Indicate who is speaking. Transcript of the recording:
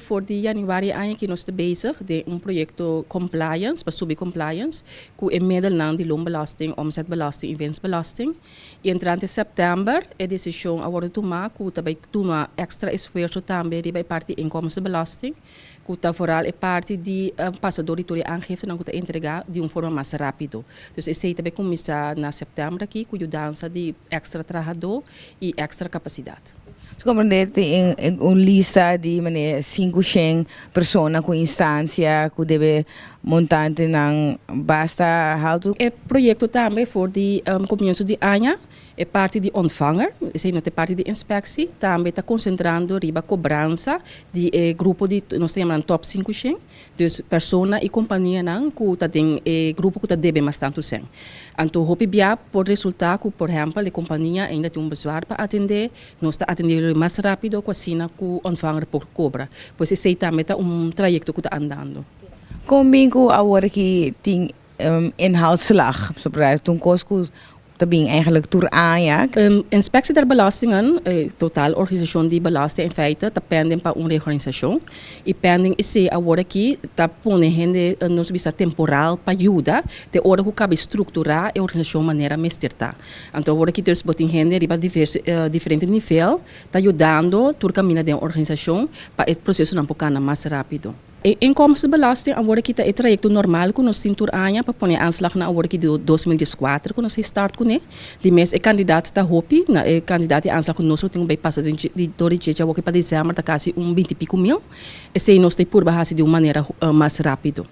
Speaker 1: For di januari aña aki nos ta bezig den un proyekto compliance, pa subi compliance, ku e medelnan di loonbelasting, omzetbelasting i winstbelasting. I entrante sèptèmber e desishon a wòrdu tumá ku ta bai tuma èkstra esfuerso tambe riba e parti di inkomstenbelasting, ku ta vooral e parti di pasa dor di tur e aangiftenan ku ta entregá di un forma mas rápido. Dus esei ta bai kuminsá na sèptèmber aki ku yudansa di èkstra trahadó i èkstra kapasidat.
Speaker 2: Su komprendé tin un lista di manera 500 persona ku instansia ku debe montantenan basta haltu.
Speaker 1: E proyekto tambe for di komienso di aña e parti di ontvanger, esei no ta e parti di inspeksi, tambe ta konsentrando riba kobransa di e grupo di nos ta yama nan top 500. Dus persona i kompanianan ku ta den e grupo ku ta debe mas tantu sèn. Anto hopi bia por resultá ku por ehèmpel e kompania ainda tin un bezwaar pa atendé, nos ta atendé lo mas rápido ku asina ku ontvanger por kobra. Pues esei tambe ta un trayekto ku ta andando.
Speaker 2: Kon bin ku awor aki tin inhaalslag? Pasobra ta un kos ku ta bin eigenlijk tur aña.
Speaker 1: Inspectie der Belastingen, e total organisashon di belasting in feite, ta pending pa un reorganisashon. I pending esei awor aki ta pone hende, nos bisa temporal, pa yuda te ora ku kabe strukturá e organisashon manera mester ta. Anto awor aki dus bo tin hende riba diverse diferente nivel ta yudando tur kaminda den organisashon pa e prosesonan por kana mas rápido. E inkomstenbelasting awor aki ta e trayekto normal ku nos tin tur aña pa pone aanslag na awor aki di 2014 ku nos a start kuné. Di mes e kandidat ta hopi, na e kandidat di aanslag ku nos lo tin ku bai pasa den di dor di djechi awor aki pa desèmber ta kasi un binti piko mil. Esei nos ta purba hasi di un manera mas rápido.